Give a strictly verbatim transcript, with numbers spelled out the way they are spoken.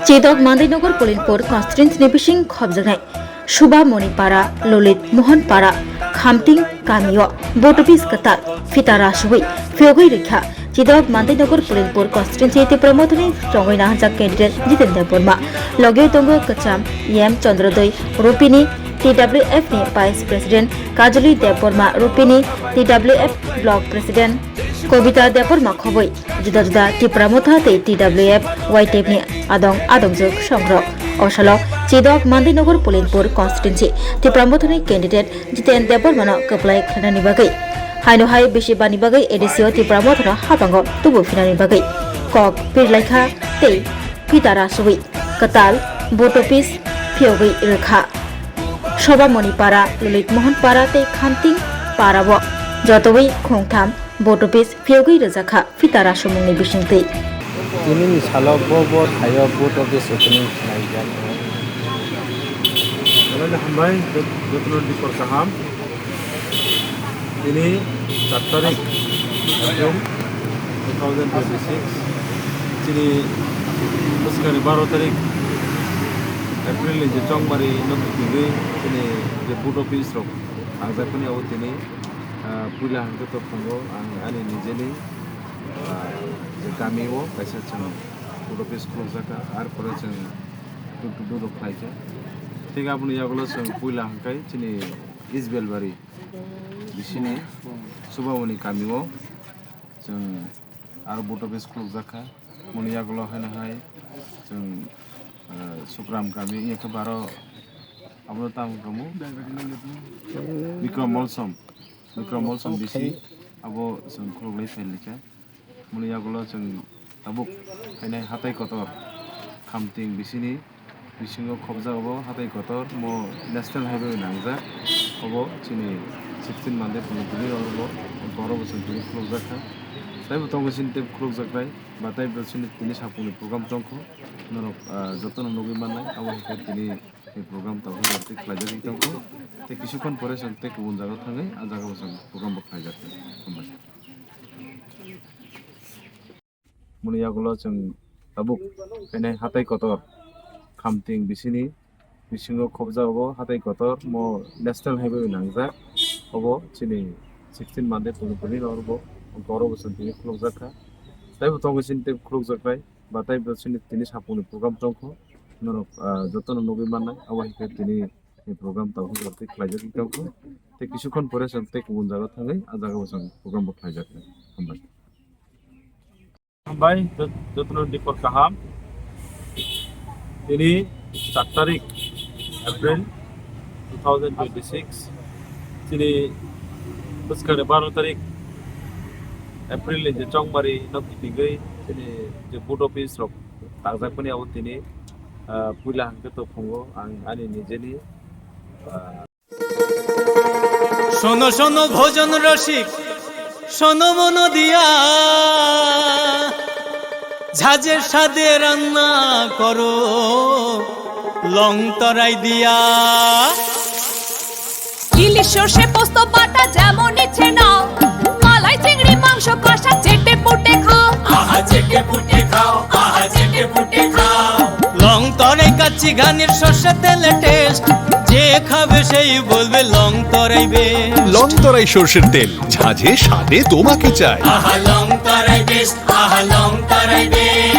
Chidok Mandainagar Polimpur constituency ni bising khobjaknai Subamoni Para, Lolit Mohan Para, Khamting kamio vote office kwtal phita rasugwi phiyogwi rwkha Chidok Mandainagar Polimpur constituency Tipra Mothani chongwi naharjak candidate Jiten Debbarma. Logi tongo kwcham E M Chandrodoi Rupini, T W F ni Vice President Kajoli Debbarma Rupini, T W F Block President Kobita Debbarma khoboi juda juda Tipra Motha tei T W F Y T F ni adong adongjwk songrok. Osalo Chidok Mandainagar Polimpur constituency Tipra Mothani candidate Jiten Debbarmano kwplai khlainani bagwi, haino hai bisi bani bagwi A D C o Tipra Mothano habango tubu phinani bagwi kok pirlaikha tei phita rasugwi kwtal vote office phiyogwi rwkha. Sobamoni Para, Lolit Mohan Para tei Khamting Para o jotowi khungtham vote office phiyogwi rwjakha phita rasumungni bisingtwi. Tinini salo bo bo thaio vote office opening khlaijak. Hambai, jot-, jotono dikor kaham. Tini char tarik April two thousand twenty-six, chini bwskangni baro tarik April ni je chongmari no kitingwi chini je vote office rok tangjakmani abo tini, ah, puila hwnkhe to phungo ang ani nijeni, ah, je kami o kaisa chwng vote office khulukjakha, ar pore chwng door to door rok khlaikha. Thik aboni yagulo chwng puila hwnkhe chini East Belbari bisini Subamoni kamio chwng aro vote office khulukjakha. Moni yagulo haino hai chwng, ah, Sukram kami, iya khe baro abono tamo kamo Bikram Molsom, Bikram Molsom bisi abo chwng khuluklai phailika. Moni yagulo chwng tabuk khainai hatai kotor Khamting bisini bisingo khobjak obo hatai kotor mo National Highway nangjak obo chini sixteen Monday phunukgwi oro bo borok bo chwng tini khulukjak kha. Taibo tongo chini tei khulukjaknai ba taibo chini tini sapungni program tongkho norok, ah, jotono nugwi mannai abo hai khe tini ni program tabuk tei khlaijagwi tongkho tei kisukkhon pore chwng tei kubun jaga thangwi ah jaga bo chwng program bo khlaijak kha. Hambai. Moni yagulo chwng tabuk khainai hatai kotor Khamting bisini bisingo khobjak obo hatai kotor mo National Highway nangjak obo chini sixteen Monday phunukgwi oro bo borok bo chwng tini khulukjak kha. Taibo tongo chini tei khulukjaknai ba taibo chini tini sapungni program tongkho norok, ah, jotono nugwi mannai abo hai khe tini ni program tabuk tei khlaijagwi tongkho tei kisukkhon pore chwng tei kubun jaga thangwi ah jaga bo chwng program bo khlaijak kha. Hambai. Hambai, jot-, jotono dikor kaham. Tini char tarik April two thousand twenty-six, chini bwskangni baro tarik April ni je chongmari no kitingwi chini je vote office rok tangjakmani abo tini, ah, puila hwnkhe to phungo ang ani nijeni, ah, শোনো শোনো ভোজন রসিক, শোনো মন দিয়া, ঝাঁঝের স্বাদে রান্না করো লং তরাই দিয়া। ইলিশ সর্ষে পোস্ত বাটা যেমন ইচ্ছে নাও, মালাই চিংড়ি মাংস কষা চেটে পুটে খাও। আহা চেটে পুটে খাও, আহা চেটে পুটে খাও। লং তরাই কাচ্চি ঘানির সর্ষে তেলে টেস্ট, যে খাবে সেই বলবে লং তরাই বেস্ট। লং তরাই সর্ষের তেল, ঝাঁঝে স্বাদে তোমাকে চাই। আহা লং তরাই বেস্ট, আহা লং তরাই বেস্ট।